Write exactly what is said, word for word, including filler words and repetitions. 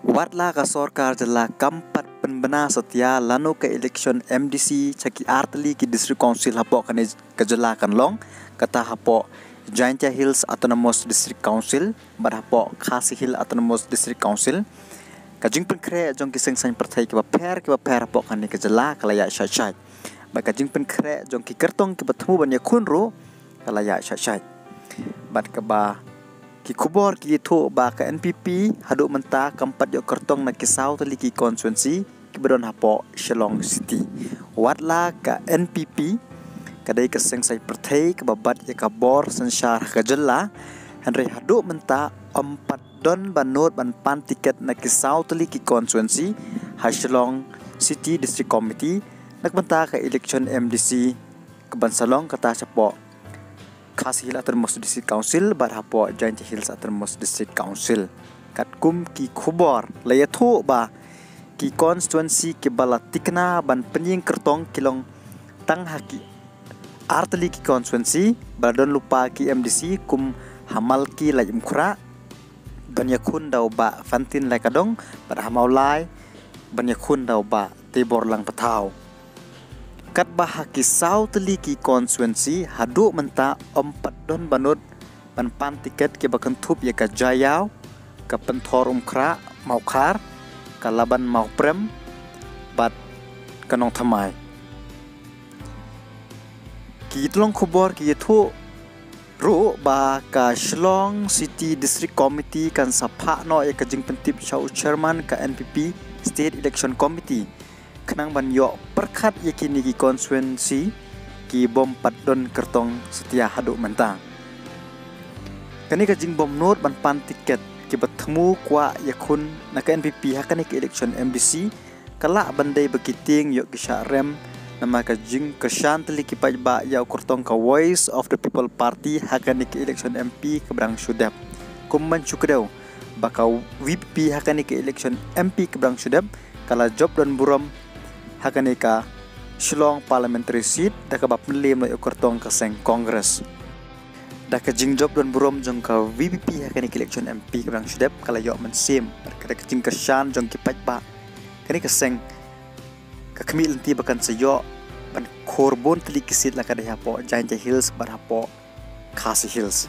Wat la ka sorkar jylla kam pat pynbna satia lano ka election M D C cha ki artylli ki district council hapoh kane ka jylla kan long, kata hapoh Jaintia Hills Autonomous District Council bad hapoh Khasi Hills Autonomous District Council, ka jingpynkhreh jong ki seng saiñ pyrthei kiba pher kiba pher hapoh kane ka jylla ka la ïaid shait shait. Bad ka jingpynkhreh jong ki kyrtong kiba thmu ban ïakhun ruh ka la ïaid shait shait. Bad kaba ki khubor ki ïathuh ba ka N P P haduh mynta kam pat ïoh kyrtong na ki saw tylli ki constituency kiba don hapoh Shillong City. Wat la ka N P P ka dei ka seng saiñ pyrthei kaba bat ïa ka bor synshar ha ka jylla, hynrei haduh mynta ym pat don ba nud ban pan tiket na ki saw tylli ki constituency ha Shillong City District Committee na ka bynta ka election M D C kaban sa long kata shapoh Khasi Hills Autonomous District Council bad hapoh Jaintia Hills Autonomous District Council. Katkum ki khubor la ïathuh ba ki constituency kiba la tikna ban pynïeng kyrtong ki long tang ha ki artylli ki constituency ba la don lypa ki M D C kum ha Malki Laitumkhrah ban ïakhun da u Bah Fantin Laikadong bad ha Mawlai ban ïakhun da u Bah Teborlang Pathaw. Katba ha ki saw tylli ki constituency haduh mynta ym pat don ba nud ban pan tiket kiba kynthup ïa ka Jaïaw, ka Pynthorumkhrah, Mawkhar, ka Laban Mawprem bad ka Nongthymmai. Ki tyllong khubor ki ïathuh ruh ba ka Shillong City District Committee kan sa phah noh ïa ka jingpyntip sha u chairman ka N P P State Election Committee khnang ban ïoh pyrkhat ïa kine ki constituency ki bym pat don kyrtong satia haduh mynta. Kane ka jingbym nud ban pan tiket kiba thmu kwah ïakhun na ka N P P ha kane ka election M D C ka lah ban dei ba ki tieng ïoh ki shah rem, namar ka jingkyrshan tylli ki paidbah ïa u kyrtong ka Voice of the People Party ha kane ka election M P kaba dang shu dep. Kum ban shu kdew ba ka V P P ha kane ka election M P kaba dang shu dep ka la jop don burom ha kane ka Shillong Parliamentary Seat da kaba pynliem noh ïa u kyrtong ka seng Congress. Da ka jingjop don burom jong ka V P P ha kane ka election M P kaba dang shu dep ka la ïoh mynsiem bad ka da ka jingkyrshan jong ki paidbah kane ka seng ka khmih lynti ba kan sa ïoh ban khur bun tylli ki seat la ka dei hapoh Jaintia Hills bad hapoh Khasi Hills.